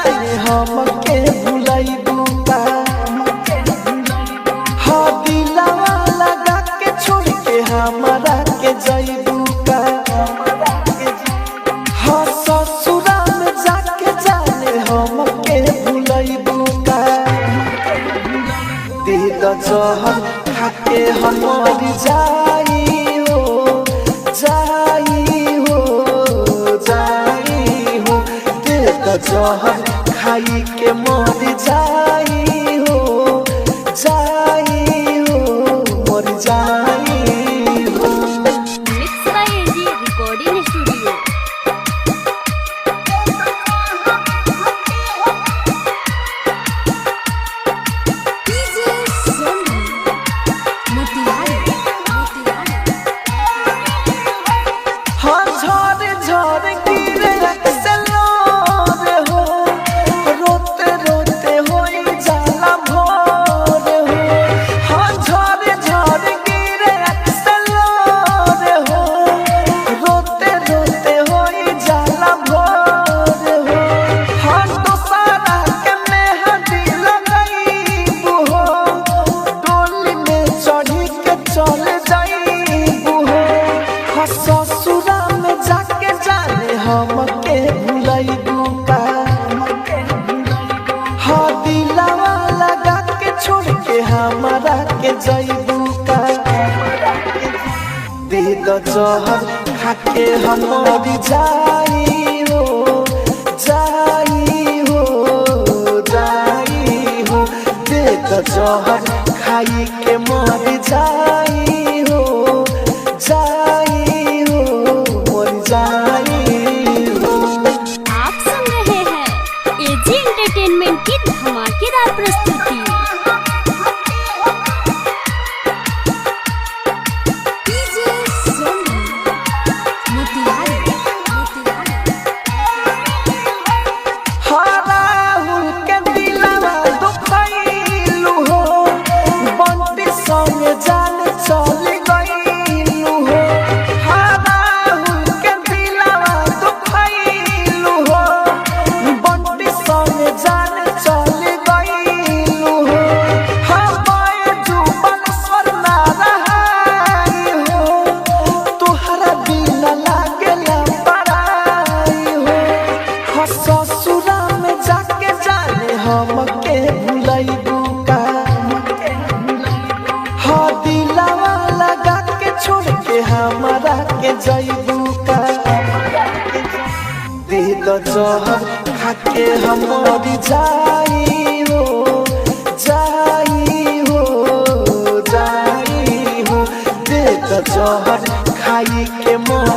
जाने हमके भुलैबू का। हाँ दिलवा लगा के छोड़ के हमारा के जइबू का। हाँ ससुरा में जाके जाने हमके भुलैबू का। दे द जहर खाके हम मर जाई हो, जाई हो, जाई हो। दे द जहर खाई के मर जाई हो, जाई हो, मर जाई हो। Mix by AG recording studio. DJ Sonu Motihari. Motihari. हाँ झर झर गिरे से लोर हो, रोते रोते होई जाला भोर हो। हाँ झर झर गिरे से लोर हो, रोते रोते होई जाला भोर हो। हाँ दोसारा के मेहंदी लगईबू हो, डोली में चढ़ी के चल जाईबू हो। हाँ ससुरा में जाके जाने हमके भुलैबू का। हाँ दिलवा लगा के छोड़ के हमारा के जइबू का। दे द जहर खाके हम मर जाई हो, जाई हो, जाई हो। दे द जहर खाई के मर जाई हो, जाई हो, मर जाई हो। आप सुन रहे हैं एजी एंटरटेनमेंट की धमाकेदार प्रस्तुति। DJ Sonu Motihari. Motihari. हाँ राहुल के दिलवा दुखैलू हो, बंटी संग जान चल गईलू हो। हाँ राहुल के दिलवा दुखैलू हो, बंटी संग जान चल गईलू हो। हाँ बैजू स्वर ना रहाई हो, तोहरा बिना लागेला पराई हो। हाँ ससुरा में जाके जाने हमके भुलैबू का। हाँ दिलवा लगा के छोड़ के हमारा के जइबू का। दे द जहर खाके हम मर जाई हो, जाई हो, जाई हो। दे द जहर खाई के मर